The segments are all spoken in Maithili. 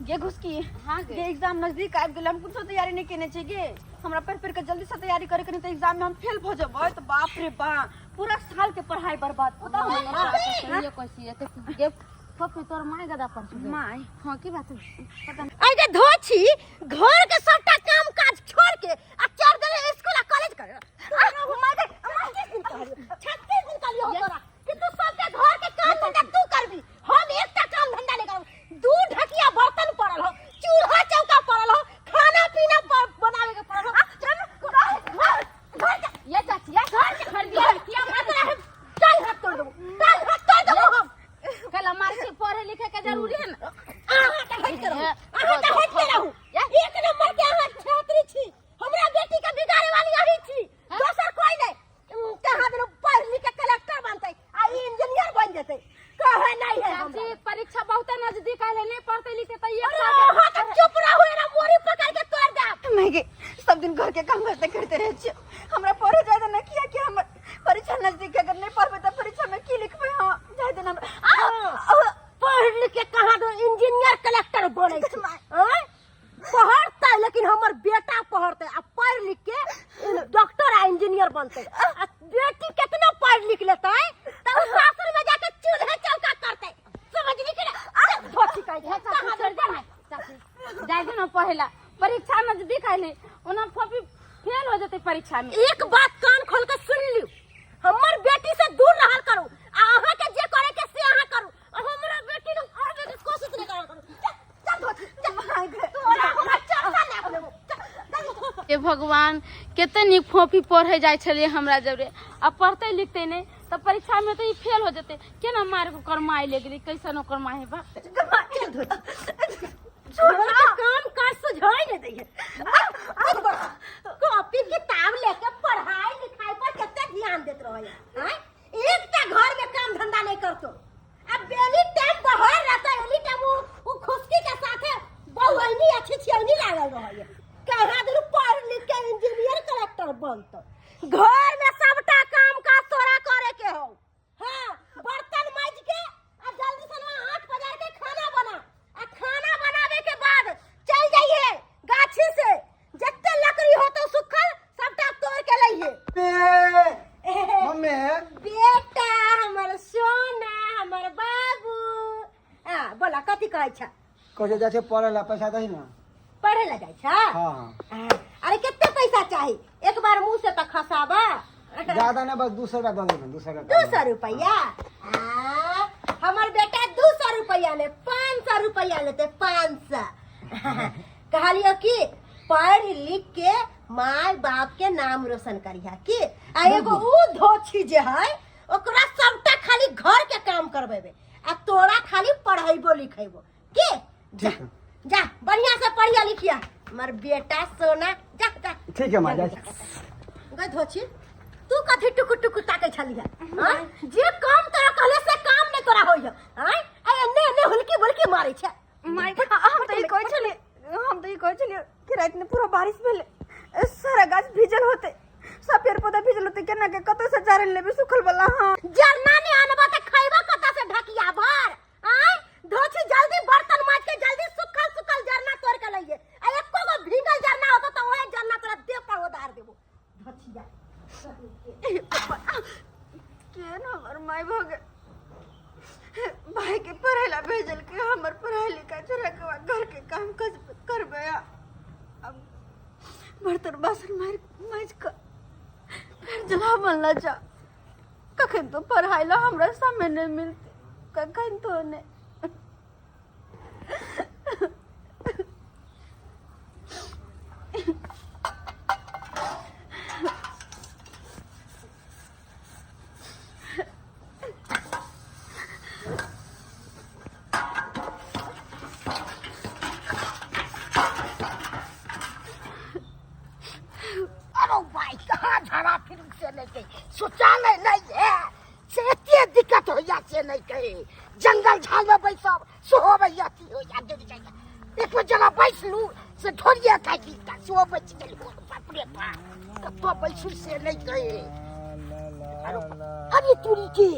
गे घुसकी। हाँ गे। गे एग्जाम नजदीक आबि गेल, हम कुछो तैयारी नहि केने छी गे। हमरा पढ़ि पढ़ि के जल्दी से तैयारी करे के नहीं तऽ एग्जाम में हम फेल भऽ जेबै तऽ बाप रे बा पूरा साल के पढ़ाई बर्बाद। पता हो हमरा? सहिए कहै छी एते गे फफी तोर माय गदा पर छी। माय हाँ की बात है? पता नहीं। अरे धोछी घर के सबटा काम काज छोड़ के आ चढ़ गेले स्कूल आ कॉलेज कर माय गे माय किस दिन कहलियो 36 दिन कहलियो हो तोरा कि तू सबके घर के काम धंधा तू करबी, हम एकटा काम धंधा नहीं करब। दू ढकिया बर्तन पड़ल हो, चूल्हा चौका पड़ल हो, खाना पीना बनावे के पड़ल हो। चल घर घर के ये चाची ये घर के घर घर किया किया तोरा हम टांग हाथ तोड़ देबो, टांग हाथ तोड़ देबो हम। कल हमारे से पढ़े लिखे के जरूरी है ना। अहाँ तऽ हटि के रहू, अहाँ तऽ हटि के रहू। एक नंबर के अहाँ छात्री छी, हमरा बेटी के बिगाड़े वाली अहीं छी, दोसर कोई नहीं। कहाँ देलहुँ पढ़ लिख के कलेक्टर बनतै आ ई इंजीनियर बन जेतै, कहे नहीं है हमरा। चाची परीक्षा बहुत नजदीक आयल है, नहीं पढ़ते लिखते तो एक अरे साल के- अहाँ तऽ चुप रहू, एना मोरी पकड़ के तोड़ देब। मैं गे सब दिन घर के काम करते करते रहे छियै, हमरा पढ़े जाय देना किया कि हमर परीक्षा नजदीक है, अगर नहीं पढ़बै तऽ परीक्षा में की लिखबै। हाँ जाय देना हमरा। आ, पढ़ लिख के कहाँ दो इंजीनियर कलेक्टर बनै छै। आँय? पढ़तै लेकिन हमर बेटा पढ़तै आ पढ़ लिख के डॉक्टर आ इंजीनियर बनतै, आ बेटी केतना पढ़ लिख लेतै तऽ उ सासुर में जाके चूल्हे चौका करतै, समझली कि ना? अरे धोती कहै छै, चाची कहाँ छोड़ दे ना चाची, जाय दे ना पढ़ेला, परीक्षा नजदीक आयल है, ओना फफी फेल हो जेतै परीक्षा में। एक बात कान खोल के सुन लियौ, हमर बेटी से दूर रहल करू आ अहाँ के जे करे के से अहाँ करू, आ हमरा बेटी के आबे के कोशिश नहीं करल करू। चल चल धोती चल, तोरा हमरा चर्चा नहीं आबे देबो। चल चल। हे भगवान, कते नीक फोफी पढ़े जाइ छलियै हमरा जबरे, आ पढ़ते लिखते नहि तऽ परीक्षा में तऽ ई फेल हो जेतै। केना मार के ओकर माय ले गेलै, कैसन ओकर माय है बा। चल धोती, घर के काम काज सुझाई नहीं दै है। कॉपी किताब लेके पढ़ाई लिखाई पर कते ध्यान देत रहे हैं? एकटा घर में काम धंधा नहीं करतो, अब एनी टाइम बाहर रहता, एनी टाइम वो खुशकी के साथे बहुनी अच्छी छियनी लागल रहे। कहाँ दूर पढ़ लिख के इंजीनियर कलेक्टर बनतो, घर में सबटा काम काज तोरा करे के हो। हाँ बर्तन माज के आ जल्दी से ना 8 बजे के खाना बना, आ खाना बनावे के बाद चल जाइए गाछी से जत्ते लकड़ी हो तो सुखल सबटा तोड़ के लइए। मम्मी बेटा हमर सोना हमर बाबू, आ बोला कथी कहै छ? कहै जाइ छै पढ़े ला, पैसा दही ना। पढ़े ला जाइ छ? हाँ। आ, अरे कितने पैसा चाही? एक बार मुंह से तो खसाबा। ज्यादा ना, बस 200 रुपया दे देना, 200 रुपया। 200 रुपया? आ, हमर बेटा 200 रुपया ले 500 रुपया लेते, 500। कहलियो कि पढ़ लिख के माय बाप के नाम रोशन करिहा की। आ एगो ऊ धोछी जे है ओकरा सबटा खाली घर के काम करबेबे आ तोरा खाली पढ़ेबो लिखेबो की। जा। ठीक है। जा बढ़िया से पढ़िया लिखिया हमर बेटा सोना, जा जा। ठीक है माँ, जा। गई धोछी, तू कथी टुकु टुकु ताकै छलिहे? आँय? जे काम तोरा कहले से काम नहीं तोरा होइय। आँय? आ एन्ने एन्ने हुलकी बुलकी मारै छै। माय, हम तऽ ई कहै छलियै, हम तऽ ई कहै छलियै कि रातिमे पूरा बारिश भेलै, सारा गाछ भीजल होतै, सब पेड़ पौधा भीजल होतै, केना के कतऽ से जारनि लेबै सुखल वाला? हाँ जरना नहीं आनबा तऽ खैबा कतऽ से ढकिया भर? आँय धोछी, जल्दी बर्तन माज के जल्दी सुखल सुखल जरना तोड़ के लइये, आ एको गो भींगल जरना होतो तऽ ओहे जरना तोरा देह पर उतार देबो धोछिया। केहन हमर माय भऽ गेल, भाई के पढ़े ला भेजल के हमर पढ़ाई लिखाई छोड़ा के बाद घर के काम काज करबै आ अब बर्तन बासन मार माज के फेर जला बनला जा। कखन तो पढ़ाई ला हमरा समय नहीं मिलते, कखन तो नहीं। अरे भाई कहाँ झाड़ा फिर से नहीं कही, शौचालय नहीं है से एते दिक्कत होइया से नहीं कही। जंगल झाड़ में बैसब सेहो भैया अथी होइया, गिर जाइया। एक जगह बैसलू से ढोरिया काटि लीता सेहो बचि गेल। बाप रे बाप, कतऽ बैसू से नहीं कही। अरे अरे तुरी के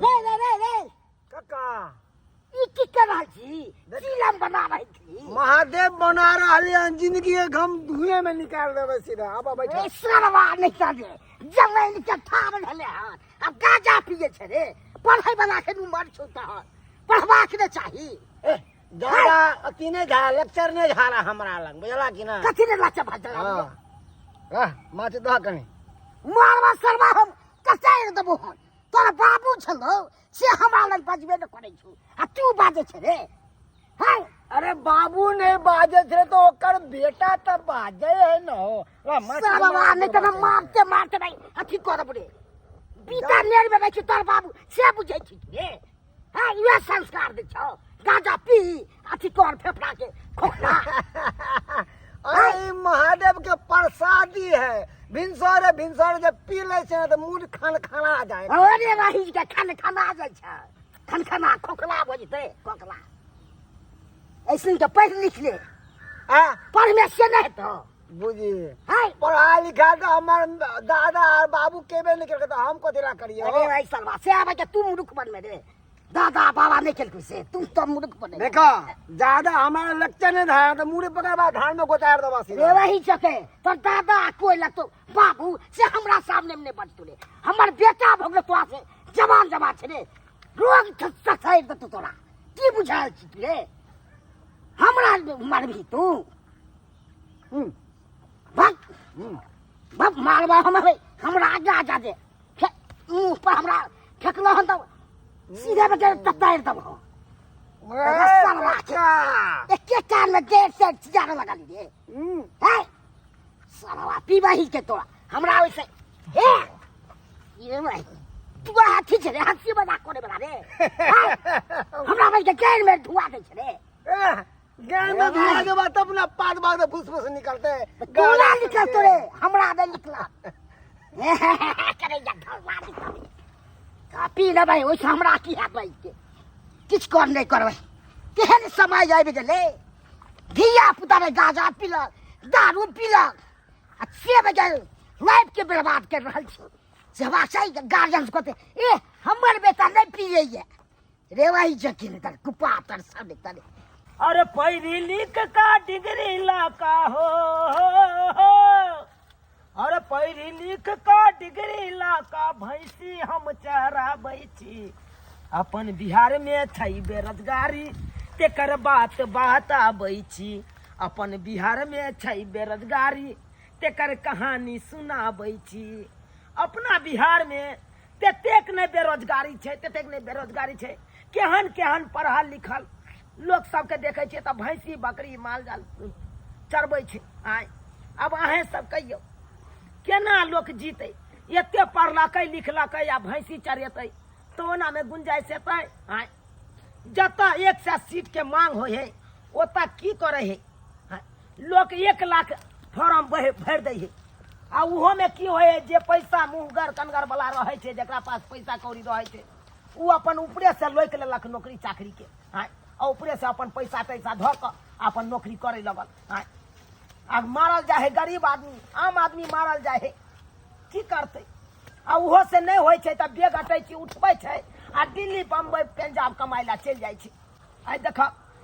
रे रे रे रे काका। ई की कर रहल छी? चिलम बना रहल छी। महादेव बना रहलियै हन, जिंदगी के गम धुएं में निकाल देबै सीधा। आब बैठ। ए सरवा नहीं जाने जमीन के ठाड़ भेले हन, अब गांजा पिए छे रे। पढ़े वाला के उमर छौ तहन पढ़बाक ने चाही। ए, ज्यादा अथी नहीं झा, लेक्चर नहीं झाड़ा हमरा लग, बुझला कि ना? कथी ने लाचा भाजल? हाँ रह, माछ दह कनी। मारवा सरवा हम कसारि देबो हन। तोरा बाबू छलो से हमरा लग बजबे ने करै छौ आ तू बाजै छे रे। हैं? अरे बाबू नहीं बाजे थे तो ओकर बेटा तो बाजे है न हो। ला, माछ सरवा नहीं तऽ मारते मारते नहीं अथी करब रे। बीता नेर में रहै छै तोर बाबू से बुझै छी रे। हाँ, इएह संस्कार दै छौ? गांजा पी अथी कर फेफड़ा के खोखला। अरे ई महादेव के प्रसादी है, भिनसरे भिनसरे जब पी ले छै ने तऽ मूड खान खाना जाए। अरे रही के खान खाना जाइ छै, खान खाना खोखला भऽ जेतै खोखला। ऐसन के पढ़ लिख ले। आ पढ़ने से नहीं हेतौ। बुझी है पढ़ा लिखा तो हमार दादा और बाबू केबे नहीं केलकै तऽ हम कथी ला करियै? अरे भाई सरवा से आबै के तू मूर्ख बनबे रे। दादा बाबा नहीं केलकै से तू तो मूर्ख बने। देखो ज्यादा हमारा लेक्चर नहीं धारा तो मुड़ी पकड़ बा धान में गोतार दबा सीधा। रे वही चके तो दादा कोई लगतो बाबू से हमरा सामने में नहीं बजतो रे। हमर बेटा भऽ गेलो तोरा से जवान जवान छै रे। रोग ससारि देतो तोरा। की बुझायल छी तू रे? हमरा मारबही तू? भक भक मारबा हम हमरा आगा जा दे मुँह पर हमरा फेकलो हन तऽ सीधे बेटे ततारि देबो। एके कान में डेढ़ सेर चियारे लगल रे। है सरवा पीबही के तोरा हमरा ओइसे। हे ये भाई तू हाथी छे रे, हंसी मजाक करे बला रे। हमरा भाई के गैर में धुआ दे छे रे। गैर में धुआ देबा तब ना पाद बाद फुस फुस निकलते। तोरा निकलतो रे, हमरा नहीं निकला। करे जा धुआ निकल पी लेबै ओइसे हमरा की हैत भाई के? किछु कर नहि करबै। केहन समय आबि गेलै, धिया पुता रे गाजा पीलक दारू पीलक आ से बजे लाइफ के बर्बाद कर रहल छी। से हेबाक चाही गार्जियन कहते ए हमर बेटा नहीं पियैया रे। वही जकिन तर कुपा तर सब तर। अरे पढ़ी लिख का डिग्री ला का हो, अरे पढ़ी लिख का डिग्री ला का भैंसी हम चराबै छी। अपन बिहार में छै बेरोजगारी तेकर बात बात आबै छी। अपन बिहार में छै बेरोजगारी तेकर कहानी सुनाबै छी। अपना बिहार में ततेक नहि बेरोजगारी छै, ततेक नहि बेरोजगारी छै। केहन केहन पढ़ल लिखल लोक सबके देखै छियै तऽ भैंसी बकरी माल जाल चरबै छै। आँय आब अहें सब कहियौ केना लोक जीतै? एते पढ़लकै लिखलकै आ भैंसी चरेतै तऽ ओनामे गुंजाइश हेतै? आँय जतऽ 100 सीटके मांग होइ है ओतऽ की करै है? लोक 1 लाख फॉर्म भरि दै है आ ओहोमे की होइ है जे पैसा मुँहगर कनगर वाला रहै छै, जकरा पास पैसा कौड़ी रहै छै ओ अपन ऊपरेसँ लोकि लेलक नौकरी चाकरीके। आँय आ ऊपरेसँ अपन पैसा तैसा धऽ कऽ अपन नौकरी करै लगल। आँय आ मारल जाइ है गरीब आदमी, आम आदमी मारल जाइ है, की करतै? आ ओहो से नहि होइ छै तऽ बेग अटैची उठबै छै आ दिल्ली बम्बई पंजाब कमाइ लए चलि जाइ छै। आइ देख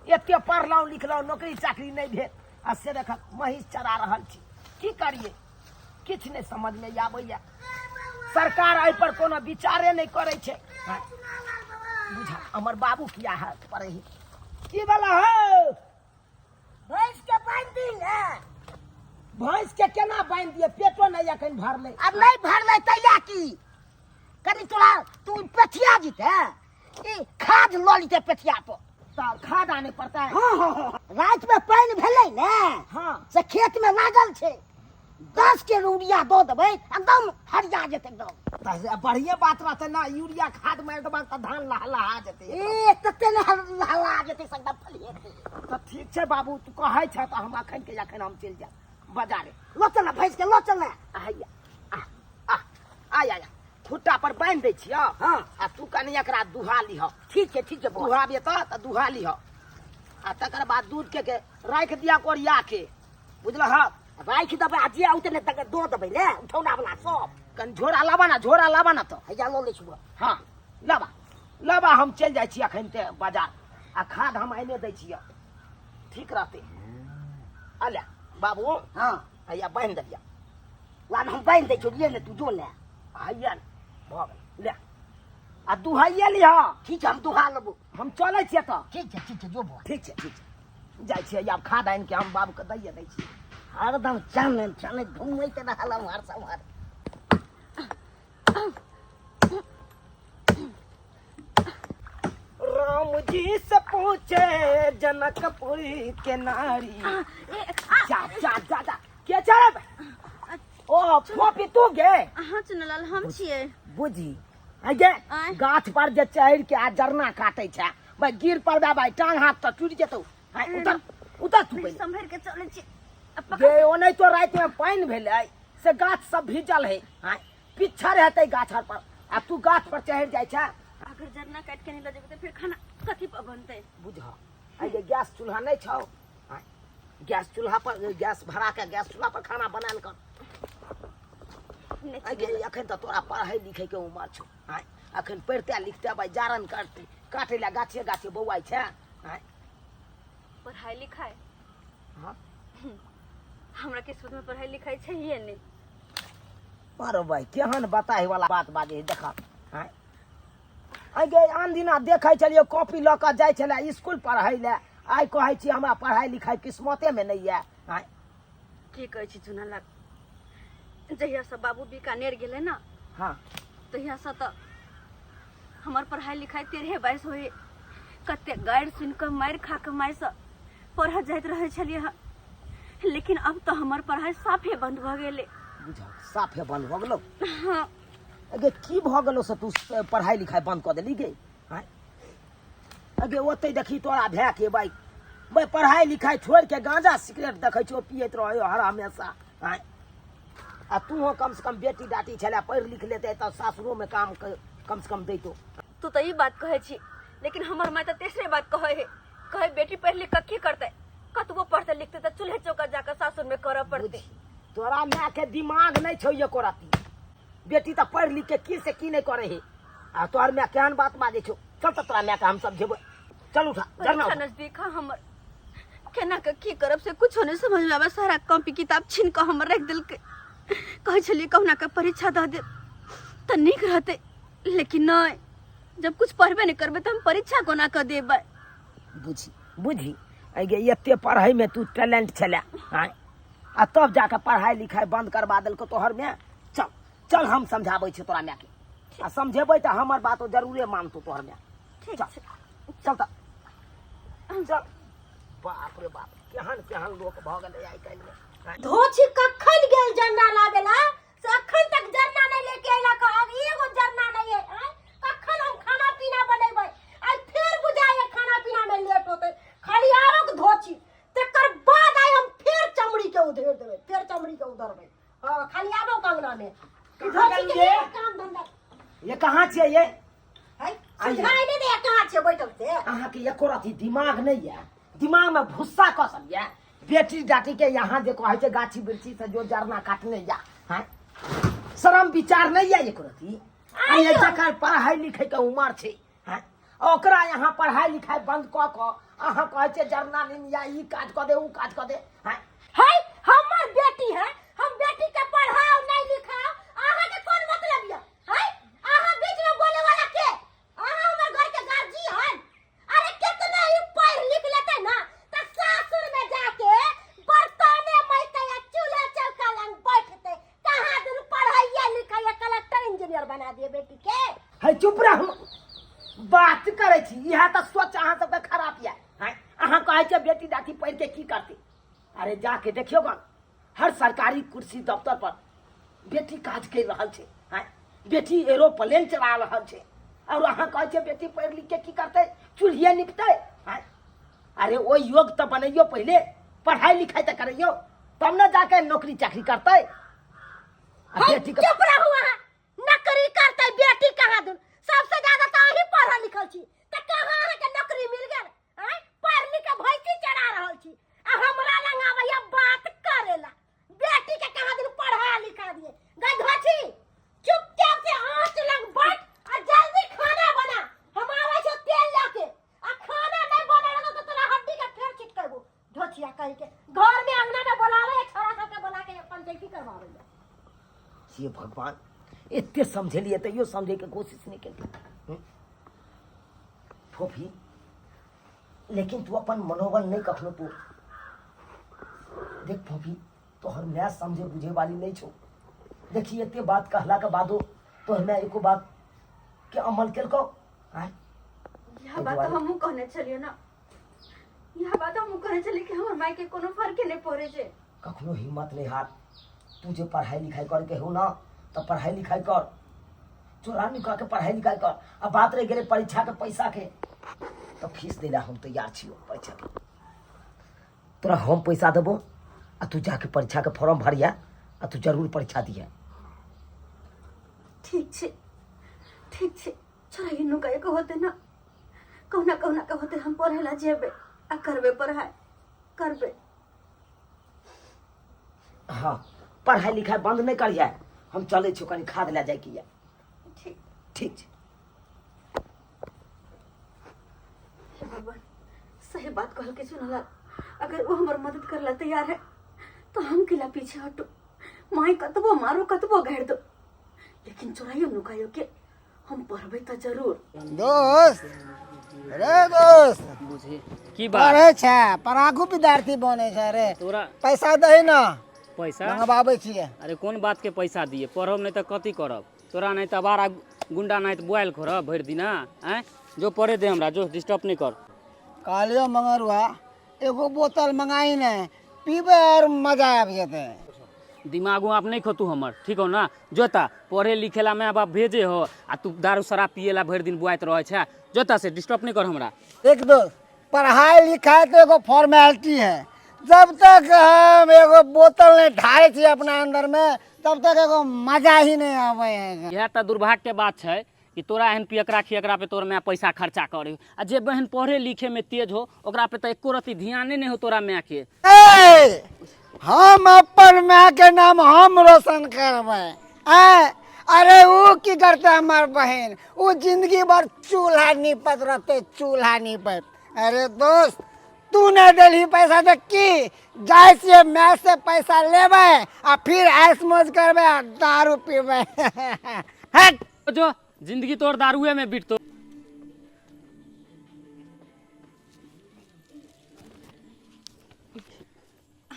एते पढ़लहुँ लिखलहुँ नौकरी चाकरी नहि भेल आ से देख महींस चरा रहल छी। की करियै? किछु नहि समझमे आबैया। सरकार एहि पर कोनो विचारे नहि करै छै। बुझा हमर बाबू किया है पढ़े की वाला हो? भैंस के बांधि दी ने। भैंस के केना बांधि दिए? पेटो नहि एखन भरलै। अब नहीं भरलै तैया की कनी तोरा तू पेठिया जीते ई खाद लऽ लीते पेठिया पर। तऽ खाद आने पड़तै? हाँ हाँ हाँ, राति में पानि भेलै ने। हाँ। से खेत में लागल छै, 10 के यूरिया दऽ देबै एकदम हरिया जेतै एकदम। तऽ बढ़िए बात रहतै ने, यूरिया खाद मारि देबक तऽ धान लहलहा जेतै। ए तते ने लहलहा जेतै एकदम फलिएतै। तऽ ठीक छै बाबू, तू कहै छ तऽ हम अखन के अखन हम चलि जायब बाजारे। लऽ चल भैंस के लऽ चल। आइया आ आ आय आय खुट्टा पर बान्हि दै छियौ। हाँ। आ तू कनि एकरा दुहा लिह। ठीक छै ठीक छै। दुहाबियै तऽ दुहा लिह आ तकर बाद दूध के राखि दिया कोरिया के, बुझलहक? राखि देबै आ जे औतै ने तकर दऽ देबै ने उठौना वाला सब। कनि झोरा लाबा ना, झोरा लाबा ना तऽ। हैया लऽ लै छी। हाँ लाबा लाबा, हम चलि जाइ छी अखन ते बाजार। आ खाद हम आइने दै छियै ठीक रहतै अले बाबू हाँ हैया बान्हि देलियै वएह हम बान्हि दै छियौ लिए ने तू जो ले हैया भऽ गेल ले आ दुहाइए लिह ठीक छै हम दुहा लेबो हम चलै छियै तऽ ठीक छै ठीक छै जो बौआ ठीक छै ठीक छै जाइ छियै आब खाद आनि के हम बाबूके दैए दै छियै हरदम चन चन घूमैत रहल एम्हर सम्हर राम जी से पूछे जनकपुरी के नारी जा जा जा जा के चढ़ब ओ फोपी तू गे अहाँ चुनलाल हम छियै बुझी गे आँय। गाछ पर जे चढ़ के आ जरना काटे छै भाई गिर पड़बे भाई टांग हाथ तऽ टूटि जेतौ आँय, उतर उतर तू पहिले सम्हरि के चलै छी आ पकड़ गे ओनाहितो तो राति में पानि भेलै से गाछ सब भीजल है आँय पिछड़ हेतै गाछ आर पर आ तू गाछ पर चढ़ि जाइ छै अगर जरना काटि के नहि लऽ जेबै तऽ फेर खाना कथी पर बनतै बुझ आइ जे गैस चूल्हा नहि छौ आँय, गैस चूल्हा पर गैस भरा के गैस चूल्हा पर खाना बनायल कर नहि आइ गे अखन तऽ तोरा पढ़ै लिखै के उमर छौ आँय अखन पढ़िते लिखते भाइ जारन करते काटै लए गाछे गाछे बौआइ छै आँय पढ़ाई लिखाई हाँ हमरा किस्मत में पढ़ाई लिखाई छैहे नहि अरे भाइ केहन बताहि वाला बात बाजै है देख आँय आइ गे आन दिना देखै छलियै कॉपी लऽ कऽ जाइ छलै इसकुल पढ़ै लए आइ कहै छी हमरा पढ़ाइ लिखाइ किस्मतेमे नहि यऽ आँय की कहै छी चुना जहियासँ बाबू बीकानेर गेलै ने हँ तहियासँ तऽ हमर पढ़ाइ लिखाइ तेरहे बाइस होइ कते गारि सुनि कऽ मारि खा कऽ मायसँ पढ़ऽ जाइत रहै छलियै हँ लेकिन अब तऽ हमर पढ़ाइ साफे बंद भऽ गेलै बुझल साफे बंद भऽ गेलौ हँ अगे की भऽ गेलौ से तू पढ़ाइ लिखाइ बंद कऽ देली गे आँय अगे ओतै देखी तोरा भाय के बाइक भाय पढ़ाइ लिखाइ छोड़ि के गांजा सिगरेट देखै छियौ पियैत रहै हर हमेशा आँय आ तू कम से कम बेटी डाटी छलै पढ़ि लिख लेतै तऽ सासुरोमे काम कम से कम दैतो तू तऽ ई बात कहै छी लेकिन हमर माय तऽ तेसरे बात कहै है कहै बेटी पढ़ि लिख कऽ की करतै कतबो पढ़तै लिखतै तऽ चूल्हे चौका जाकऽ सासुरमे करऽ पड़तै तोरा माय के दिमाग नहि छौ एको रत्ती बेटी तऽ पढ़ि लिख के की से की नहि करे हे आ तोहर माय केहन बात बाजै छौ चल तऽ तोरा माय के हम समझेबै चल उठा जरना परीक्षा उठा। नजदीक है हमर केना के की करब से कुछो नहीं समझ में आवे सारा कॉपी किताब छीन कऽ हमर राखि देलकै कहै छलियै कहुना के परीक्षा दऽ देब तऽ नीक रहतै लेकिन नहि जब कुछ पढ़बे नहीं करबै तऽ हम परीक्षा कोना कऽ देबै बुझी बुझी एहि गे एते पढ़ैमे तू टैलेंट छलै आँय आ तब जाके पढ़ाइ लिखाइ बंद करबा देलको तोहर माय चल चल हम समझाबै छियै तोरा मायके आ समझेबै तऽ हमर बात ओ जरूरे मानतौ तोहर माय ठीक चल छै चल तऽ चल बाप रे बाप केहन केहन लोक भऽ गेलै आइ काल्हिमे आँय? धोछी कखन गेल जरना लाबेला से अखन तक जरना नहीं लेके अयला का अब एगो जरना नहीं है आँय? कखन हम खाना पीना बनेबै आइ फेर बुझाइए खाना पीना में लेट होते खाली आवक धोछी तकर बाद आइ हम फेर चमड़ी के उधेड़ देबै फेर चमड़ी के उधरबै हाँ खाली आवक अंगना में कहाँ धोछी के गेल ये? काम धंधा ये कहाँ छियै ये है सुझाइ नहि दैया कहाँ छियै बैठल से अहाँके एको रति दिमाग नहि यऽ दिमागमे भुस्सा कसल यऽ बेटी डाटी के यहाँ जे कहै छै गाछी वृक्षी से जो जरना काटने या हैं शरम विचार नहीं है एको रति आ ये जकर पढ़ाई लिखे के उम्र छै हैं ओकरा यहाँ पढ़ाई लिखाई बंद कऽ कऽ अहाँ कहै छै जरना नीन या ई काज कऽ दे ऊ काज कऽ दे हैं है हमर बेटी है हम बेटी के पढ़ाओ नहीं लिखाओ अहाँ के कोन मतलब ये है अहाँ बीच में बोले वाला के अहाँ हमर घर के गार्जियन अरे कितना ही पढ़ लिख लेते ना त सासुर में जाके बर्तने मैते या चूल्हा चौका लंग बैठते कहाँ दिन पढ़ाइया लिखाइया कलेक्टर इंजीनियर बना दिए बेटी के है चुप रहू बात करै छी इएह तऽ सोच अहाँ सबके खराब यऽ हैं अहाँ कहै छियै बेटी दाती पढ़ि के की करतै अरे जाके देखियौ गन हर सरकारी कुर्सी दफ्तर पर बेटी काज करि रहल छै हैं बेटी एरोप्लेन चला रहल छै और अहाँ कहै छियै बेटी पढ़ि लिख के की करतै चूल्हिए निपतै हैं अरे ओहि योग तऽ बनैयौ पहिले पढ़ाइ लिखाइ तऽ करैयौ तब ने जाके नौकरी चाकरी करतै आ है, बेटी के चुप रहू अहाँ नौकरी करते बेटी कहाँ दून सबसे ज्यादा तो अहीं पढ़ल लिखल छी त कहाँ अहाँ के नौकरी मिल गेल आँय पढ़ लिख के भैंसी चढ़ा रहल छी आ हमरा लंग आबैया बात करेला बेटी के कहाँ दिन पढ़ा लिखा दिए गधो छी चुपचाप से आँच लग बैठ आ जल्दी खाना बना हम आबै छौ तेल लऽ के आ खाना नहीं बचिया कहि के घर में अंगना में बोलावे छोरा सबके बोला के पंचायती करवावे हे भगवान, एते समझेलिए तैयो समझे के कोशिश नहीं केलकै। फोफी, लेकिन तू अपन मनोबल नहीं कखनो तोड़। देख फोफी, तोहर माय समझे बुझे वाली नहीं छो। देखी एते बात कहला के बादो तोहर माय एको बात के अमल केलको? आय यह बात तो हमहूँ कहने छलियै ना, यह बात हमहूँ कहने छलियै कि हमर माय के कोनो फर्के नहीं पड़े छै। कखनो हिम्मत नहीं हार। तू जे पढ़ाई लिखाई करके हो ना तो पढ़ाई लिखाई कर, चोरा नुका के पढ़ाई लिखाई कर। आ बात रह गेलै परीक्षा के पैसा के, तो फीस देला हम तैयार छियो परीक्षा के। तोरा हम पैसा देबो आ तू जाके परीक्षा के फॉर्म भरिया आ तू जरूर परीक्षा दिया। ठीक छै, ठीक छै, चोरा नुका के होते ना, कहुना कहुना के होते हम पढ़े ला जेबे आ करबे पढ़ाई करबे। हाँ, पढ़ाई लिखाई बंद नहीं करिए। हम चले छियो कनी खाद ले जाए की। ठीक ठीक छै। हे भगवान, सही बात कहल के सुनला। अगर वो हमर मदद करला तैयार है तो हम किला पीछे हटो। माई कतबो मारो कतबो गाड़ दो, लेकिन चोराइयो नुकाइयो के हम पढ़बे तो जरूर। दोस्त रे दोस्त, बुझे की बात पढ़े छै, पढ़ाकू विद्यार्थी बने छै रे। तोरा पैसा दही ना, पैसा मंगवाबै छियै। अरे कोन बात के पैसा दिए? पढ़ब नहीं तो कथी करब? तोरा नहीं तो बारा गुंडा नहीं तो बोआइल खोरब भरि दिना। आँय जो पढ़े दे हमरा, जो डिस्टर्ब नहीं कर। कहलियो मंगरुआ एगो बोतल मंगाई ने पीबे और मजा आबि जेतै। दिमागो आप नहीं खतू हमर, ठीक हो ना? जोता पढ़े लिखे ला माय बाप भेजे हो आ तू दारू शराब पिए ला भरि दिन बुआइत रहे छै। जोता से डिस्टर्ब नहीं कर हमरा। एक दोस्त, पढ़ाई लिखाई तो एगो फॉर्मेलिटी है। जब तक हम एगो बोतल नहीं ढारे छियै अपना अंदर में तब तक एगो मजा ही नहीं आबै है। इएह तऽ दुर्भाग्य के बात छै कि तोरा एहन पियकरा खियकरा पे तोर माय पैसा खर्चा करे, आ जे बहन पढ़े लिखे में तेज हो ओकरा पे तऽ एको रत्ती ध्याने नहीं हो तोरा माय के। ए, हम अपन माय के नाम हम रोशन करबै। ए, अरे वो की करते हमार बहन, वो जिंदगी भर चूल्हा नीपत रहते, चूल्हा नीपत। अरे दोस्त, तू नहीं देलही पैसा तो की जाय छियै माय से पैसा लेबै आ फिर ऐश मौज करबै आ दारू पीबै। हट जो जिंदगी तोर दारुए में बीततो।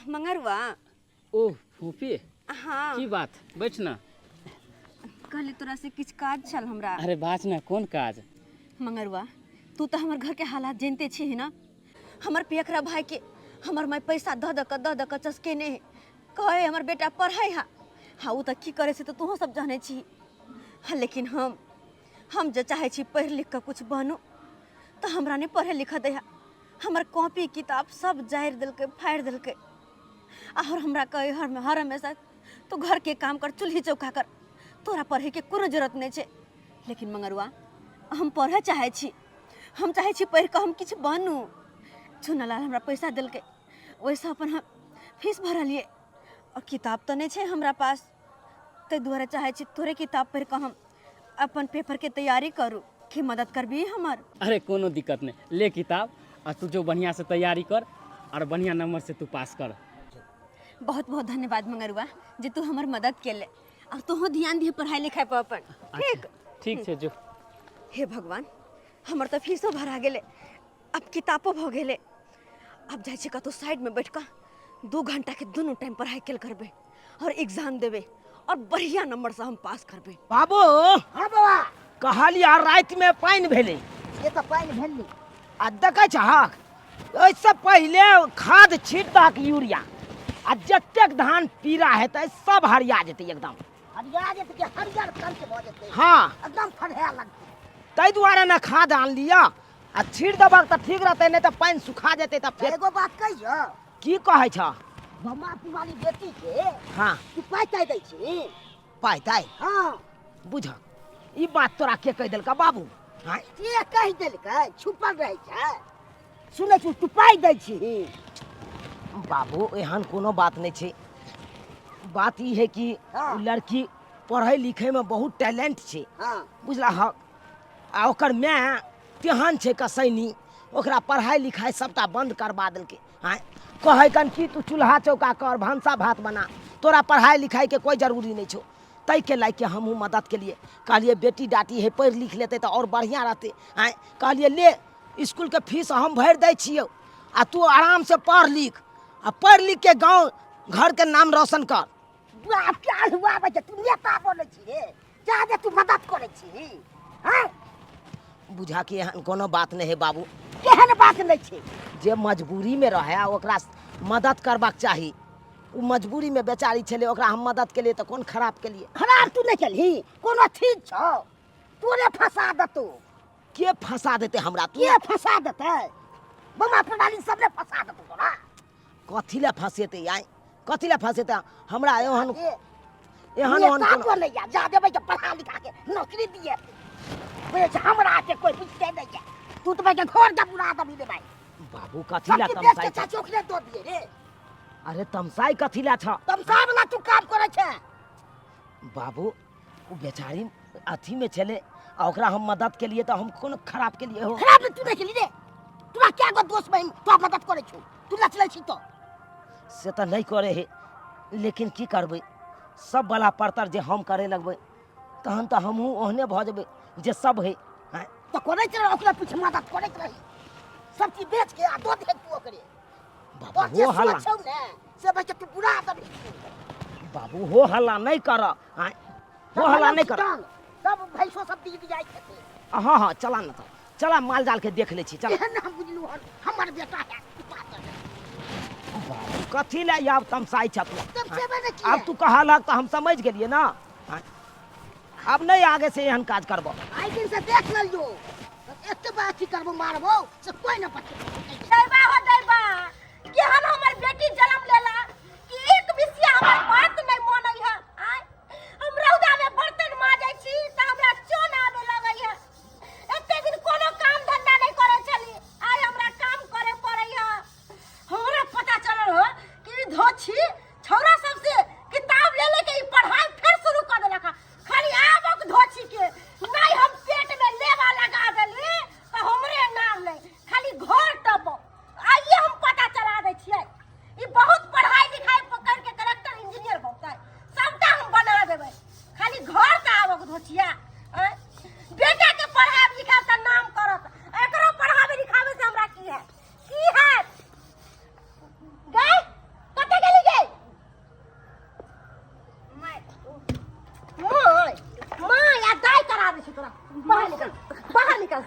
मंगरुआ। ओ फूफी। हाँ की बात? बैठ ना। कहली तोरा से किछु काज छल हमरा। अरे बात ना, कोन काज? मंगरुआ, तू तो हमर घर के हालात जानते छी ना। हमर पियकरा भाई के हमर माय पैसा दऽ दऽ कऽ दऽ दऽ कऽ चसकेने है, कहे हमर बेटा पढ़ै हा। हाँ, ओ तऽ की करे से तऽ तोहूँ सब जानै छी। हाँ, लेकिन हम जे चाहै छी पढ़ि लिख कऽ कुछ बनू तऽ हमरा नहि पढ़े लिखऽ दै हा। हमर कॉपी किताब सब जारि देलकै, फाड़ि देलकै। और हमरा कहे हर हमेशा तू घर के काम कर, चूल्ही चौका कर, तोरा पढ़े के कोनो जरूरत नहीं छै। लेकिन मंगरुआ, हम पढ़े चाहै छी, हम चाहै छी पढ़ि कऽ हम किछु बनू। चुनालाल हमरा पैसा देलकै, ओहिसँ अपन हम फीस भरलियै। और किताब तऽ नहि छै हमरा पास, ताहि दुआरे चाहै छी तोरे किताब पढ़ि कऽ हम अपन पेपर के तैयारी करू। की मदद करबी हमर? अरे कोनो दिक्कत नहीं, ले किताब आ तू जो बढ़िया से तैयारी कर और बढ़िया नंबर से तू पास कर। बहुत बहुत धन्यवाद मंगरुआ जे तू हमर मदद केले, और तोहू ध्यान दिहे पढ़ाई लिखाई पर अपन। ठीक ठीक छै जो। हे भगवान, हमर तऽ फीसो भरा गेलै, अब किताबो भऽ गेलै। अब जाइ छी कतहु साइड में बैठ कऽ 2 घंटा के दुनू टाइम पढ़ाई केल करबै और एग्जाम देबै और बढ़िया नंबर से हम पास करबै। बाबू। हाँ बाबा। कहलियै राति में पानि भेलै। ये तऽ पानि भेलै। आ देखै छहक ओहिसँ पहिले खाद छीट दहक यूरिया, आ जतेक धान पीरा हेतै सब हरिया जेतै एकदम। हरिया जेतै कि हरियर कंच भऽ जेतै। हाँ। एकदम फरिया लगतै। ताहि दुआरे ने खाद आनलियै, आ छीट देबक तऽ ठीक रहतै, नहि तऽ पानि सुखा जेतै तऽ फेर। एगो बात कहियौ? की कहै छह? बम्मा वाली बेटी के हाँ। तू पाइ ताइ दै छी? पाइ ताइ? हाँ। बुझ, ई बात तोरा के कहि देलका बाबू? हाँ? के कहि देलकै? छुपल रहै छै। सुनै छी तू पाइ दै छी? बाबू एहन कोनो बात नहि छै। बात ई है कि हाँ। ओ लड़की पढ़ै लिखै में बहुत टैलेंट छै। हाँ। बुझला हक? आ ओकर माय तेहन छै कसैनी ओकरा पढ़ाइ लिखाइ सभटा बन्द करबा देलकै। आँय, कहै कन कि तू चूल्हा चौका कर, भनसा भात बना, तोरा पढ़ाइ लिखाइके कोइ जरूरी नहि छौ। ताहिके लायके हमहूँ मदद केलियै, कहलियै बेटी डाटी है, पढ़ि लिख लेतै तऽ आओर बढ़िआँ रहतै। आँय, कहलियै ले इसकुलके फीस हम भरि दै छियौ आ तू आरामसँ पढ़ लिख आ पढ़ि लिखके गाँव घरके नाम रोशन कर। बाप के आलू आबै छै, तू नेता बनै छी रे, जादे तू मदद करै छी। हैं, बुझा कि एहन कोनो बात नहि है बाबू। केहन बात नहि छै? जे मजबूरीमे रहै ओकरा मदद करबाक चाही। ओ मजबूरीमे बेचारी छलै, ओकरा हम मदद केलियै तऽ कोन खराब केलियै? खराब तू नहि केलही, कोनो ठीक छौ, तोरे फंसा देतौ। के फंसा देतै हमरा? तू के फंसा देतै? बमा प्रणाली सब ने फंसा देतौ तोरा। कथी लए फंसेतै आइ, कथी लए फंसेतै हमरा? एहन एहन ओहन नेता बनैया जा देबै के पढ़ा लिखा के नौकरी दिए बुझै छै, हमरा के कोई बुझते नहीं है। तू तो भाई के घर के बुरा दबी दे भाई। बाबू कथी लए सब बेच तमसाइ के छ? चाची ओकरे दो दिए रे। अरे तमसाइ कथी लए छ? तमसा वाला तू काम करै छै। बाबू ओ बेचारी अथी में छलै आ ओकरा हम मदद केलिए तऽ हम कोन खराब केलिए हो? खराब तू नहीं केली रे, तोरा क्या गो दोस्त बहिन तोरा मदद करै छौ, तू लचलै छी तो से तऽ नहि करे हे, लेकिन की करबै, सब वाला परतर जे हम करे लगबै तहन तऽ हमहूँ ओहने भऽ जेबै जे सब है। आँय? तऽ करैत रह, ओकरा पीछे मदद करैत रही, सब चीज बेच के आ दो दे तू ओकरे। बाबू और जे हो हल्ला सोच छौ ने से बच्चा तू बुरा दबी। बाबू हो हल्ला नहीं कर। आँय, हो हल्ला नहीं कर। सब भैंसो सब बीत जाइ छथि। हाँ हाँ, चला न तऽ चला, माल जाल के देख लै छी, चला। एहन हम बुझलू हन हमर बेटा है कुत्ता तर। बाबू कथी लए आब तमसाइ छ तू? तमसेबे ने किए? आब तू कहलक तऽ हम समझ गेलियै ना। आँय, आब नहीं आगे से एहन काज करबो। आइ दिन से देख लेलियो, एते बात अथी करबो मारबो से कोई न बचतै। दैबा हो दैबा, केहन हमर बेटी जन्म लेला कि एक बिसिया हमर बात नहीं मानै है। आय हम रौदा में बर्तन माजै छी तऽ हमरा चोन आबे लगै है। एते दिन कोनो काम धंधा नहीं करै छली, आइ हमरा काम करे पड़ै है। हमरा पता चलल हो कि ई धोछी छौड़ा सबसे किताब ले लेके ई पढ़ाई फेर शुरू कर देलक है। खाली आबक धोछी के नहीं हम पेट में लेवा लगा देली तऽ हमरे नाम नहीं, खाली घर टपो। आइए हम पता चला दै छियै, ई बहुत पढ़ाई लिखाई पकड़ के कलेक्टर इंजीनियर बनतै, सबटा हम बना देबै, खाली घर तऽ आबक धोछिया। आँय? बेटा के पढ़ाब लिखाब तऽ नाम करत, एकरो पढ़ाबे लिखाबे से हमरा की है, की है? गई कतऽ गेली गई? माय माय आ दाय करा दै छी तोरा, बाहर निकल, बाहर निकल।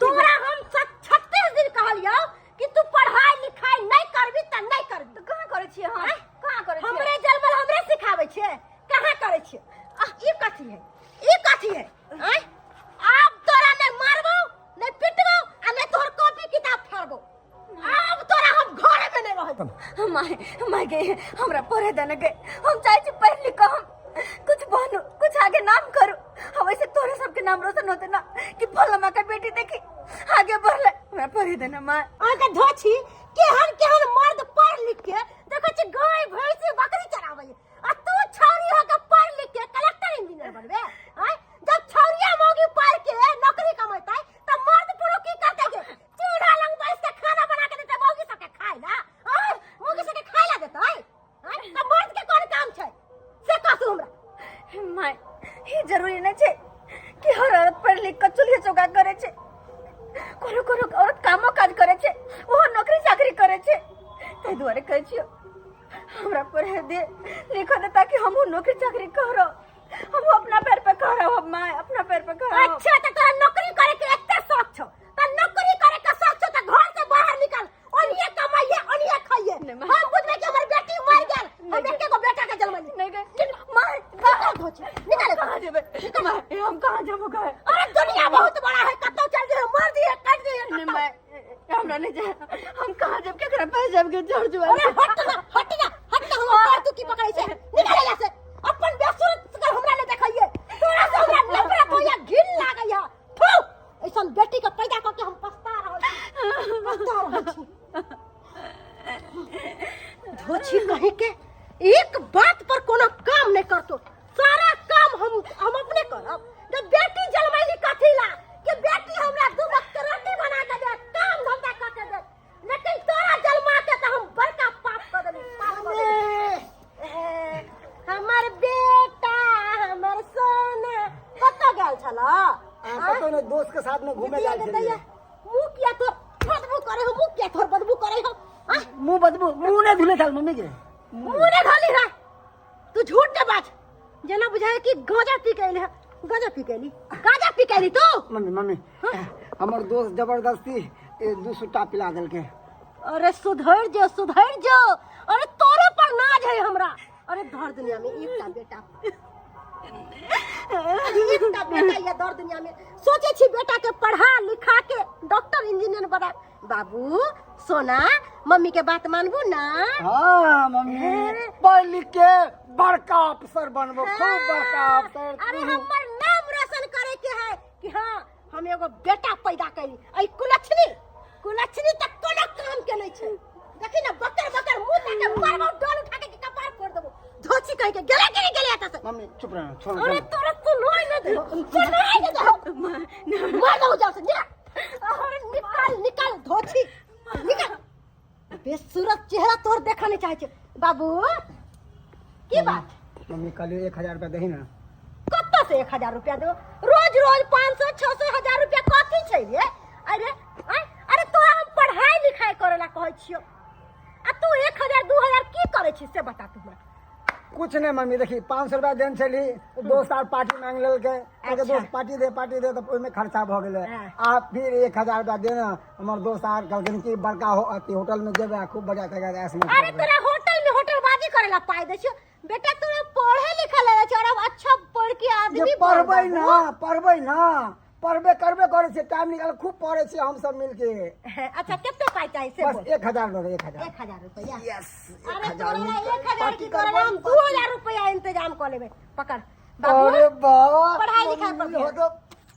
तोरा हम 36 दिन कहलियौ कि तू पढ़ाई लिखाई नहीं करबी तऽ नहीं करबी। तऽ कहाँ करै छियै हम? कहाँ करै छियै? हमरे जन्मल हमरे सिखाबै छियै, कहाँ करै छियै? आह, ई कथी है, ई कथी है? आँय? आब तोरा नहीं मारबौ, नहीं पिटबौ आ नहीं तोहर कॉपी किताब फाड़बौ। आब तोरा हम घरे में नहीं रहब। माय माय गे, हमरा पढ़े देने गे, हम चाहे छी पढ़ लिख कऽ हम कुछ बनू, कुछ आगे नाम करू। हम ऐसे तोरे सबके नाम रोशन होते ना कि फलामा के बेटी देखी आगे बढ़ले। हमरा पढ़े देना माय। अहाँके धोछी केहन केहन मर्द पढ़ लिख के देखै छी गाय भैंसी बकरी चराबै आ तू छौरी हो के पढ़ लिख के कलेक्टर इंजीनियर बनबे? आँय, जब छौरिया मौगी पढ़ के नौकरी कमेतै तऽ मर्द पुरुष की करतै गे? चूल्हा लग बैस के खाना बना के देतै मौगी सबके खाय ला? आँय, मौगी सबके खाय ला देतै? आँय, तऽ मर्द के कोन काम छै से कहू हमरा। माय, ई जरूरी नहीं छै कि हर औरत पढ़ लिख के चूल्हे चौका करे छै। कोनो कोनो औरत कामो काज करे छै, ओहो नौकरी चाकरी करे छै। ताहि दुआरे कहै छियौ हमरा पढ़े दे लिख दे ताकि हमहूँ नौकरी चाकरी करब, हमहूँ अपना पैर पे खड़ा माय, अपना पैर पे खड़ा। अच्छा, तऽ तोरा नौकरी करे के एते शौक छौ, तऽ नौकरी करे के शौक छौ तऽ घर से बाहर निकल, ओनिए कमाइए ओनिए खाइए। नहीं, माय। हम बुझबै कि हमर बेटी मर गेल, हम नहीं, एके गो बेटा के जन्मली। नहीं गए माय, निकल धोछी, निकल। कहाँ जेबै माय, हम कहाँ जेबो गए? अरे दुनिया बहुत बड़ा है, कतौ चल जइहे, मर जइहे, कट जइहे नहीं कतौ। माय, हमरा नहीं जाए, हम कहाँ जेब, केकरा पास जेब के जड़ जुआ? अरे हट ना, हट ना, हट ना, हम पैर तू की पकड़ै छै, निकल यहाँ से। अपन बेसुरत कर हमरा नहीं देखैये, तोरा से हमरा नफरत होइया, घिन लागैया। थू, ऐसन बेटी के पैदा करके हम पछता रहल छी, पछता रहल छी। धोछी कहीं के एक बात पर कोनो काम नहीं करतो, सारा काम हम अपने करब। जब बेटी जन्मैली कथी ला कि बेटी हमरा दू वक्त के रोटी बना के दे, काम धंधा के साथ में घूमे दैया जाइ गे छलियै। दैया मुँह किया तोर बदबू करे हो मुँह किया तोर बदबू करे हो आँ? मुंह बदबू मुंह नहीं धुले था मम्मी के मुँह ने धोली रहा तू झूठ ने बाज जेना बुझाए कि गांजा पी के अइले है गांजा पी के अइली गांजा पी के अइली तू मम्मी मम्मी हमर दोस्त जबरदस्ती दू सुट्टा पिला देलकै अरे सुधर जो सुधर जो अरे तोरे पर नाज है हमरा अरे धर दुनिया में एकटा बेटा एकटा बेटा ये दर दुनिया में सोचे छी बेटा के पढ़ा लिखा के डॉक्टर इंजीनियर बना बाबू सोना मम्मी के बात मानबू ना हाँ मम्मी पढ़ लिख के बड़का अफसर बनबो खूब बड़का अफसर अरे हमर नाम रोशन करे के है कि हाँ हम एगो बेटा पैदा कैली ऐ कुलक्षणी कुलक्षणी तक कोनो काम के नहीं छै देखी ना बकर बकर मुंह ताके मारबो डोल उठा के कपार फोड़ देबो धोची कह के गेले के गेले एतऽ से मम्मी चुप रह छोड़ अरे तोरा सुनाई न दे सुनाई न दे मार दो जाओ से निकल अरे निकाल निकाल धोची निकाल बेसूरत चेहरा तोर देखा नहीं चाहे छे बाबू की बात मम्मी कल 1000 रुपया दही ना कत्ता से 1000 रुपया दो रोज रोज 500 600 हजार रुपया कथी छै रे अरे आँय? अरे तोरा हम पढ़ाई लिखाई करे ला कहै छियो आ तू 1000 2000 की करै छी से बता तू हमरा कुछ नहीं मम्मी देखी 500 रुपया देन छली दोस्त आर पार्टी मांग लेलकै कहलकै अच्छा। दोस्त पार्टी दे तऽ ओहिमे खर्चा भऽ गेलै हाँ। आ फिर 1000 रुपया देना हमर दोस्त आर कहलखिन कि बड़का हो अथी होटल में जेबै आ खूब बढ़िया तरीका से ऐश मौज अरे करबै। तोरा होटल में होटलबाजी करे ला पाई दै छियो बेटा तोरा पढ़े लिखे ला छै और अब अच्छा पढ़ के जे आदमी बन पढ़बै बाबू। ना पढ़बै ना पढ़बे करबे करै छियै टाइम निकाल खूब पढ़ै छियै हम सब मिलके अच्छा कते पाई चाही से बस बोल 1000 दऽ दे 1000 1000 रुपया यस अरे 1000 तोरा ला 1000 पार्टी की तोरा ला करबै, हम 2000 रुपया इंतजाम कऽ लेबै पकड़ बाबू अरे बाबा पढ़ाई लिखाई पर हो तो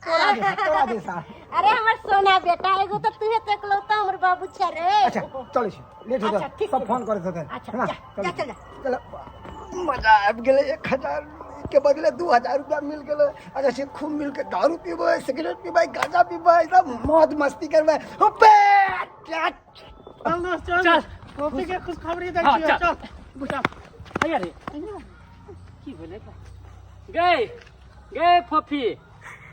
तोरा जैसा तोरा जैसा अरे हमर सोना बेटा एगो तो तू तो इकलौता हमर बाबू छै रे अच्छा चलै छी लेट हो अच्छा, ठीक सब छै। फोन करैत होतै अच्छा, है ना? जा, चलू। जा, चल जा। चलो मजा आबि गेलै 1000 के बदले 2000 रुपया मिल गेलै अच्छा से खूब मिलके दारू पीबै सिगरेट पीबै गांजा पीबै सब मौज मस्ती करबै हुप्पे, चल दोस्त चल चल। कॉफी के खुशखबरी दै हाँ, छियै चल। चल चल हैया रे की भेलै गए गए फफी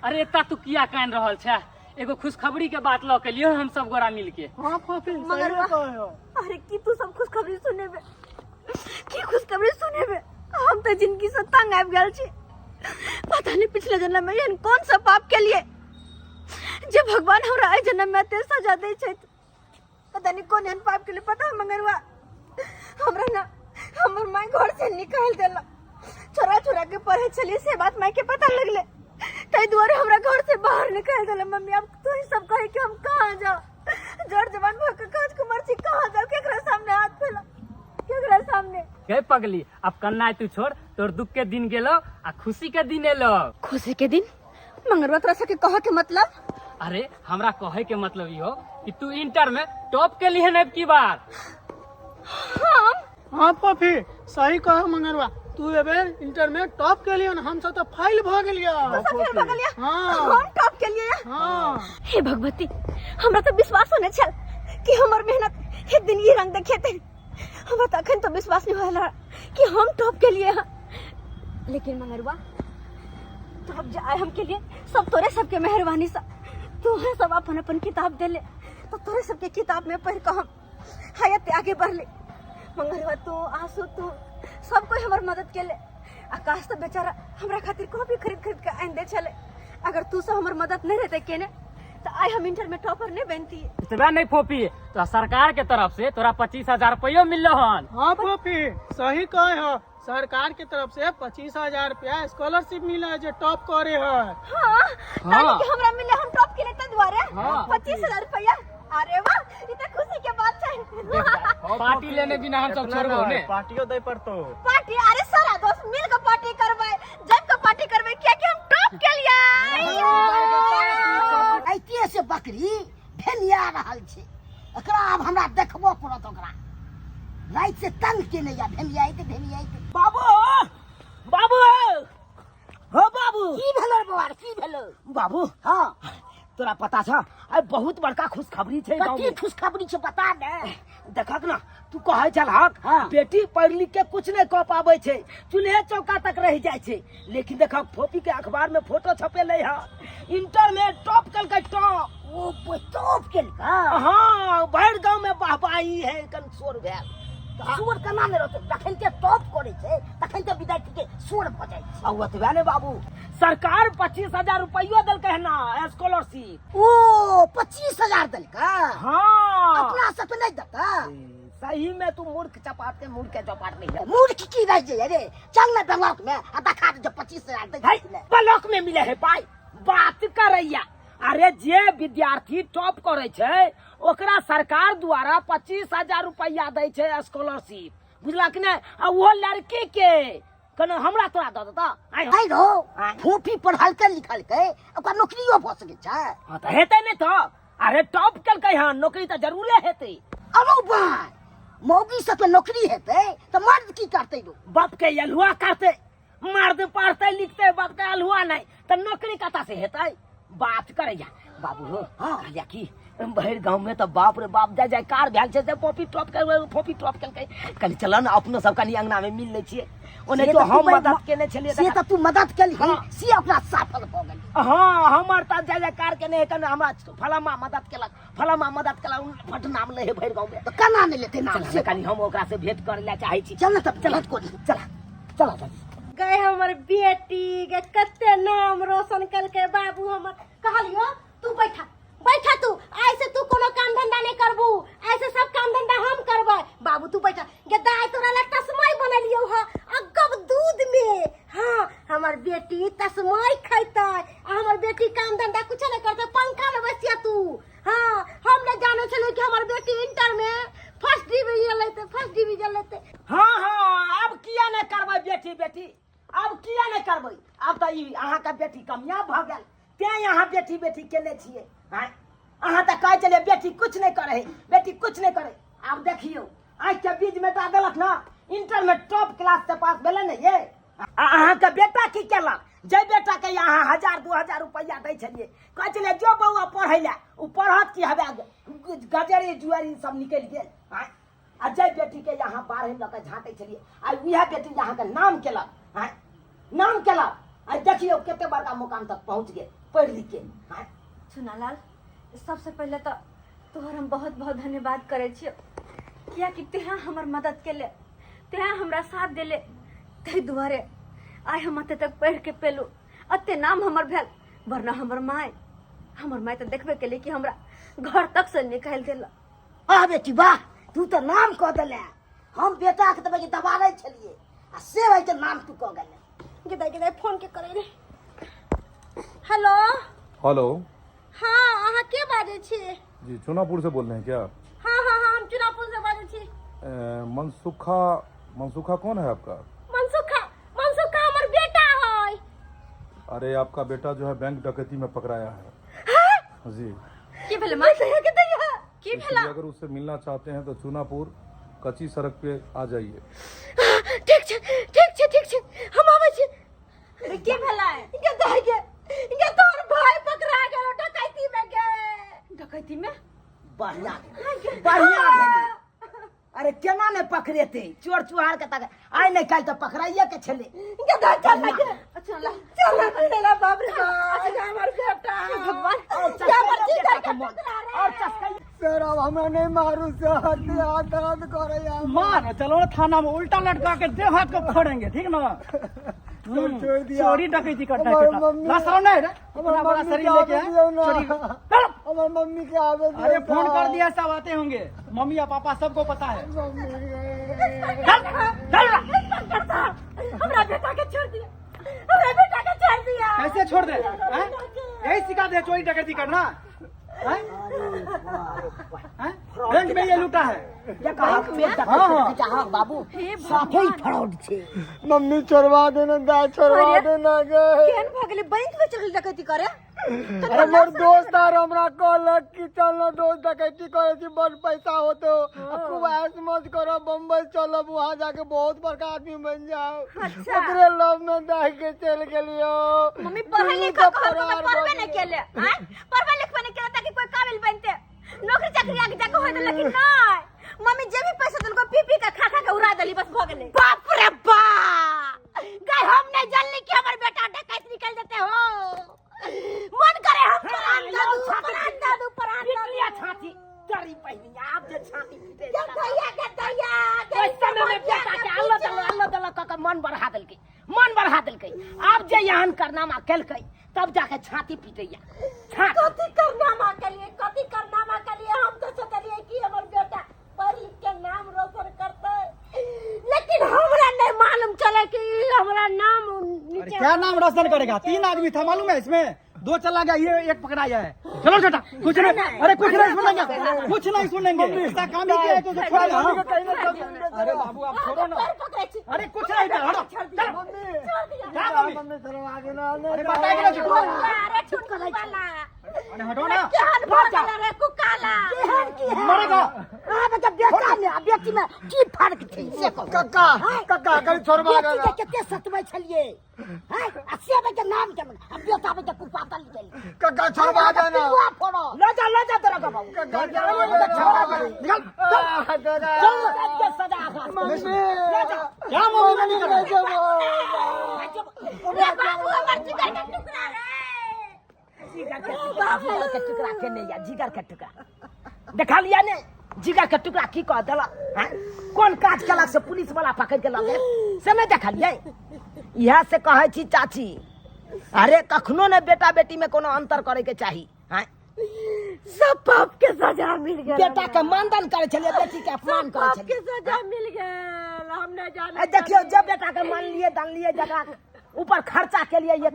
अरे एता तू किया कान रहल छै एगो खुशखबरी के बात लऽ के लियो हम सब गोरा मिल के हाँ फफी मगर सही कहो अरे की तू सब खुशखबरी सुनेबे की खुशखबरी सुनेबे हम तो जिंदगी से तंग आबि गेल छी पता नहीं पिछले जन्म में एहन कौन सा पाप के लिए जे भगवान हमरा एहि जन्म में एते सजा दै छथि पता नहीं कौन एहन पाप के लिए पता है मंगरवा हमरा ना हमर माय घर से निकाल देला छोरा छोरा के पढ़े छलिए से बात माय के पता लगले ताहि दुआरे हमरा घर से बाहर निकाल देला मम्मी अब तू ही सब कहे कि हम कहाँ जाओ जड़ जवान भऽ के काज कुमार छी कहाँ जाओ केकरा सामने हाथ फैला केकरा सामने गए पगली अब कन्ना तू छोड़ तोर दुख के दिन गेलो आ खुशी के दिन एलो खुशी के दिन मंगरवा तोरा सबके कह के मतलब अरे हमरा कहे के मतलब ई हो कि तू इंटर में टॉप के लिए अब की बार हम हाँ पफी सही कह मंगरवा तू एबे इंटर में टॉप के लिए हम सब तो फेल भ गेलियो सब फेल भऽ गेलियै हाँ। हम टॉप के लिए हाँ हे भगवती हमरा तो विश्वास होने छल कि हमर मेहनत एक दिन ई रंग देखेते हमरा तो अखन तो विश्वास नहीं होला कि हम टॉप के लिए हैं लेकिन मंगरुआ टॉप जे आए हम के लिए सब तोरे सबके मेहरबानी सा तोहरे सब अपन अपन किताब देले तो तोरे सबके किताब में पढ़ के हम हयात आगे बढ़ले मंगरुआ तू आंसू तू सब कोई हमर मदद केले आकाश तो बेचारा हमरा खातिर कॉपी खरीद खरीद के आनि दे छले अगर तू सब हमर मदद नहीं रहते केने तो आइ हम इंटर में टॉपर नहीं बनती इतबा नहीं फोपी तो सरकार के तरफ से तोरा 25,000 रुपयो मिललो हन हाँ पफी सही कहे हो सरकार के तरफ से 25,000 रुपया स्कॉलरशिप मिला है जो टॉप करे है हाँ ताली के हमरा मिले हम टॉप के लेते दुआरे हाँ। 25,000 रुपया अरे वाह ई तो खुशी के बात छै पार्टी लेने बिना हम सब छोड़बो ने पार्टियो दे पड़तो पार्टी अरे सारा दोस्त मिल के पार्टी करबै जब के पार्टी करबै किया कि हम टॉप के लिए ऐतिये से बकरी भेनिया रहल छै एकरा आब हमरा देखबो पड़त ओकरा राति से तंग केने या भेनियाइत भेनियाइत बाबू बाबू हो बाबू की भेलो रे बौआ की भेलो बाबू हाँ तोरा पता छ आइ बहुत बड़का खुशखबरी छै गाँव कथी में। खुशखबरी छै बता ने देखक ना तू तू कहै छलहक हाँ। बेटी पढ़ लिख के कुछ नहीं कऽ पाबै छै, चूल्हे चौका तक रहि जाइ छै। लेकिन देखक फोपी के अखबार में फोटो छपेलै है, इंटर में टॉप केलकै, टॉप। ओ टॉप केलकै? हाँ, भरि गाँव में वाहवाही है, कन शोर भेल। तऽ शोर केना नहि रहतै? जखन के टॉप करै छै तखन के विद्यार्थी के शोर भऽ जाइ छै। आ ओतबे ने बाबू, सरकार 25,000 रुपैयो देलकै है ना स्कॉलरशिप। ओ 25,000 देलकै? हाँ। अपना सबके नहि देतै? सही में तू मूर्ख चपाट के मूर्ख के चपाट नहीं है। मूर्ख की रह जाइए रे, चल ना ब्लॉक में आ देखा दे जो 25,000 दै भाई छै। ब्लॉक में मिले है पाई, बात करैया। अरे जे विद्यार्थी टॉप करे छै ओकरा सरकार द्वारा 25,000 रुपया दै छै स्कॉलरशिप, बुझला कि नहि? आ वो लड़की के कनो हमरा तोरा दऽ देता। आइ है रो आँय। फोपी पढ़लकै लिखलकै ओकरा नौकरियो भऽ सकै छै। हाँ तऽ हेतै नहि तऽ? अरे टॉप केलकै हँ, नौकरी तऽ जरूरे हेतै। अरो बाय, मौगी सबके नौकरी हेतै तऽ मर्द की करतै रो? बाप के अलुआ करतै। मर्द पढ़तै लिखतै, बाप के अलुआ नहि तऽ नौकरी कतऽ से हेतै? बात करैया बाबू हो। हाँ। कहलिया की भरि गाँव में तऽ बाप रे बाप जय जयकार भेल छै जे फोपी टॉप के, फोपी टॉप केलकै। कनि चल ने, अपनो सब कनि अंगना में मिल लै छियै। ओने से तो तऽ तू हम मदद केने छलियै। से तऽ तू मदद केलही। हाँ। से ओकरा सफल भऽ गेलै। हाँ, हमर तऽ जय जयकार केने है, कने हमरा फलामा मदद केलक, फलामा मदद केलक, फट नाम लै है भरि गाँव में। तऽ केना नहि लेतै नाम? चल से ने, कनि हम ओकरा से भेंट करै लए चाहै छी। चल ने तब, चल कोनी। चला चला चल। गए हमर बेटी गे, कते नाम रोशन कलकै बाबू हमर। कहलियो तू बैठा बैठा, तू आइ से तू कोनो काम धंधा नहीं करबू, आइ से सब काम धंधा हम करबै। बाबू तू बैठा गे। दाय तोरा लग तस्मय बनेलियो ह अगब दूध में। हाँ, हमर बेटी तस्मय खैतै आ हमर बेटी काम धंधा कुछ नहीं करतै, पंखा में बसिया तू। हाँ, हम नहीं जाने छलियै कि हमर बेटी इंटर में फर्स्ट डिवीजन लेतै, फर्स्ट डिवीजन लेतै। हाँ हाँ, अब किया नहीं करबै बेटी बेटी, अब किया नहीं करबै? आब तऽ ई अहाँके बेटी कामयाब भऽ गेल तें अहाँ बेटी बेटी केने छियै। आँय, अहाँ तऽ कहै छलियै बेटी कुछ नहीं करे है, बेटी कुछ नहीं करे। आब देखियौ आँखिके बीज मेटा देलक ना, इंटर में टॉप क्लास से पास भेलै ने ये। आ अहाँके बेटा की केलक? जे बेटाके अहाँ 1000 2000 रुपैआ दै छलियै, कहै छलियै जो बौआ पढ़ै लए, ओ पढ़त की हवे गजरी जुआरी सब निकलि गेल। आँय, आ जे बेटीके अहाँ बारहमे लऽ कऽ झाँकै छलियै, आ उएह बेटी अहाँके नाम केलक। आँय, नाम केलक, आ देखियौ कते बड़का मुकाम तक पहुँच गेल पढ़ि लिख के। आँय चुनालाल, सबसे पहिले तऽ तोहर हम बहुत बहुत धन्यवाद करै छियौ, कियाकि तेहा हमर मदद केले, तेहा हमरा साथ देले, ताहि दुआरे आइ हम एते तक पढ़ि के पेलू, एते नाम हमर भेल। वरना हमर माय तऽ देखबे केले कि हमरा घर तक से निकालि देलक। वाह बेटी वाह, तू तऽ नाम कऽ देले। हम बेटाके तऽ बल्कि दबारै छलियै आ से भाई के नाम तू कऽ गेले। गे दाइ, गे दाइ, फोन के करै रे। हेलो। हेलो। हाँ, अहाँ के बाजै छी? जी, चुनापुर से बोल रहे हैं क्या? हाँ हाँ हाँ, हम चुनापुर से बाजै छी। मनसुखा, मनसुखा कौन है आपका? मनसुखा, मनसुखा हमर बेटा है। अरे आपका बेटा जो है बैंक डकैती में पकड़ाया है जी। की भेलै माँ, की भेला? इसलिए अगर उससे मिलना चाहते हैं तो चुनापुर कच्ची सड़क पे आ जाइए। ठीक छै, ठीक छै, ठीक छै, हम आबै छी। की भेलै? गे दाइ, गे गे, तोहर भाई पकड़ा गेल डकैती में गे। डकैती में? बढ़िया भेलै, बढ़िया भेलै। अरे केना नहि पकड़ेतै चोर चुहार के? तक आइ नहि काल्हि तऽ पकड़ाइए के छलै। गे दाइ, चल ना गे। अच्छा ला। चल ना गे, बाप रे बाप, हमर बेटा। भगवान। और हमर चस्कैयो जिगर बेटा के के मोन। टुकड़ा रे। और चस्कैयो। सर, अब हमरा नहीं मारू सर, हाथ दर्द करे। मार, चलो ना थाना में, उल्टा लटका के देह हाथ को फोड़ेंगे, ठीक ना? सर, छोड़ दिया। चोरी डकैती करता है हमार बेटा। मम्मी- ला शर्म नहीं रे, हमार इतना बड़ा मम्मी शरीर के लेके आवे आए, दियो ना। चोरी चलो। हमार मम्मी के आवे दियो अरे फोन सर। कर दिया, सब आते होंगे, मम्मी या पापा सबको पता है। मम्मी। चल चल रा। हमरा बेटा के छोड़ दिया, हमरा बेटा के छोड़ दिया। कैसे छोड़ दे हैं? यही सिखा दे चोरी डकैती करना हैं? हैं? बैंक में ये लूटा है। हाँ हाँ बाबू, साफे ही फ्रॉड छै। मम्मी, छोड़वा देना दाय, छोड़वा अरे। देना गे। केहन भऽ गेलै, बैंक में चल डकैती करे? अरे मोर दोस्त आर हमरा कहलक कि चल ना दोस्त, डकैती करे छी, बड़ पैसा होतो आ खूब ऐश मौज करब, बम्बई चलब, वहाँ जाके बहुत बड़का आदमी बन जाओ। अच्छा। ओकरे लव में दाय के चल गेलियो। मम्मी, पढ़े दुनू लिखे के कहल तऽ फरार पढ़बे भऽ नहि गेलै। केले। आँय, पढ़बे लिखबे नहि केले ताकि कोई काबिल बनते, नौकरी चाकरी आगे जाके होइत, लेकिन नहि, मम्मी जे भी पैसा देलको पी पी के खा खा के उड़ा देली, बस भ गेलै। बाप रे बा, गए हम नहीं जानली कि हमर बेटा डकैत निकल जेते हो। मन करे हम प्राण दे दू, प्राण दे दू, प्राण दे दू। लिया छाती तरी बहिनी, आब जे छाती पीटे के दैया के दैया के। ओहि समय में बेटा के अल्लाह दलो अल्लाह दलो कऽ के मन बढ़ा देलकै, मन बढ़ा देलकै। आब जे एहन करनामा केलकै तब जाके छाती पीटैया छाती। कथी करनामा केलिए, कथी करनामा केलिए? हम तो सोचलिए कि हमर बेटा पढ़ लिख के नाम रोशन करते, लेकिन हमरा नहीं मालूम चले कि हमरा नाम अरे नीचे। क्या नाम रोशन करेगा? 3 आदमी था मालूम है, इसमें 2 चला गया, ये एक पकड़ाया है। चलो बेटा, कुछ नहीं, अरे कुछ नहीं सुनेंगे, कुछ नहीं सुनेंगे। ऐसा काम ही किया है तो छोड़ेगा। अरे बाबू आप छोड़ो ना, पैर पकड़े छी। अरे कुछ नहीं, हटो। छोड़ दिया। क्या मम्मी? अरे बताएगा ना छोटू। अरे छुटकुला वाला। अरे हटो ना। केहन भऽ गेल रे कुकाला? केहन की है? मरेगा। अहाँ के बेटा में आ बेटी में की फर्क छै से कहू। कक्का कक्का कहीं छोड़बा बेटी के कते सतबै छलियै हैं, आ से के नाम के आ बेटा के कुपातल गेल। कक्का छोड़बा देना। पिलुआ फोड़ो। ल जा, ल जा तोरा बाबू। कक्का निकल। चल के सजा मम्मी क्या मम्मी मम्मी कर रहा है? रे बाबू हमर जिगर के टुकड़ा रे। जिगर के टुकड़ा, जिगर के टुकड़ा के नहीं या जिगर के टुकड़ा देखा लिया ने? जिगर के टुकड़ा की कह देलक हैं? कोन काज केलक से पुलिस वाला पकड़ के लऽ गेल से नहीं देखलियै? इएह से कहै छी चाची, अरे कखनो ने बेटा बेटी में कोनो अंतर करे के चाही हैं? सब पाप के सजा मिल गेल। बेटा के मानदान करे छलियै, बेटी के अपमान करे पाप के छलियै। सजा मिल गेल, हम नहीं जाने। ए देखियौ, जे बेटा के मानलियै दानलियै, जकरा ऊपर खर्चा के लिए ये उ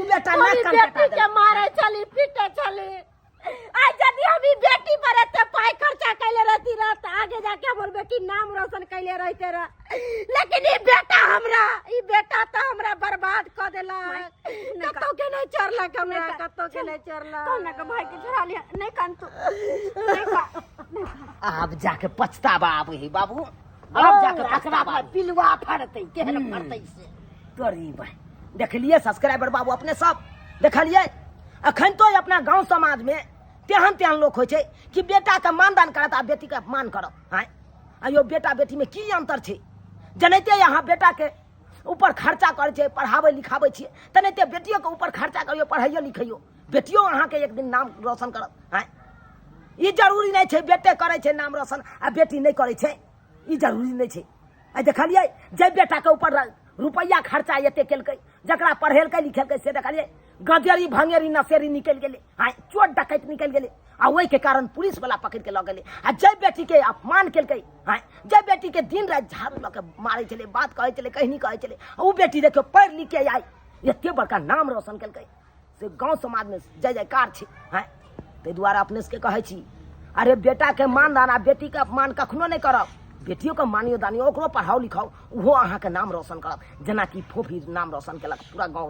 बेटा ना हम कम बेटी के मारे छली, पीटे छली। आज यदि हम ई बेटी पर एते पाई खर्चा कैले रहती रह त आगे जाके हमर बेटी नाम रोशन कैले रहते रह, लेकिन ई बेटा हमरा, ई बेटा त हमरा बर्बाद क देलक। कतौ के नहीं चढ़लक हमरा, कतौ के नहीं चढ़लक। कौन ना के भाई के झड़ा लिया, नहीं कान तू, नहीं का। आब जाके पछतावा आबै है बाबू, आब जाके पछतावा आबै। पिलुआ फड़तै, केहन फड़तै से तोरी भाई। देखलिए सब्सक्राइबर बाबू अपने सब देखलिए, अखन तो अपना गांव समाज में तेहन तेहन लोग होइ छै कि बेटा के मानदान करत आ बेटी के अपमान करत हैं। आयो बेटा बेटी में की अंतर छै? जनैते यहाँ बेटा के ऊपर खर्चा करै छै, पढ़ाबै लिखाबै छियै, तेनाहिते बेटियो के ऊपर खर्चा करियौ, पढ़ैयो लिखैयो, बेटियो अहाँके एक दिन नाम रोशन करत हैं। ई जरूरी नहि छै बेटे करै छै नाम रोशन आ बेटी नहि करै छै, ई जरूरी नहि छै। आ देखलियै जे बेटा के ऊपर रुपैआ खर्चा एते केलकै, जकरा पढ़ेलकै लिखेलकै, से देखलियै गजेरी भंगेरी नशेरी निकलि गेलै, आइ चोर डकैत निकलि गेलै, आ ओहिके कारण पुलिस वाला पकड़ि के लऽ गेलै। आ जे बेटी के अपमान केलकै आइ, जे बेटी के दिन राति झाड़ू लऽ के मारै छलै, बात कहै छलै, कहनी कहै छलै, ओ बेटी देखियौ पढ़ि लिख के आइ एते बड़का नाम रोशन केलकै, से गाँव समाजमे जय जयकार छै हैं। ताहि दुआरे अपने सबके कहै छी, अरे बेटाके मानदान आ बेटीके अपमान कखनो नहि करब। बेटियोके मानियो दानियो, ओकरो पढ़ाओ लिखाओ, ओहो अहाँके नाम रोशन करत, जेनाकि फोफी नाम रोशन केलक पूरा गाँव।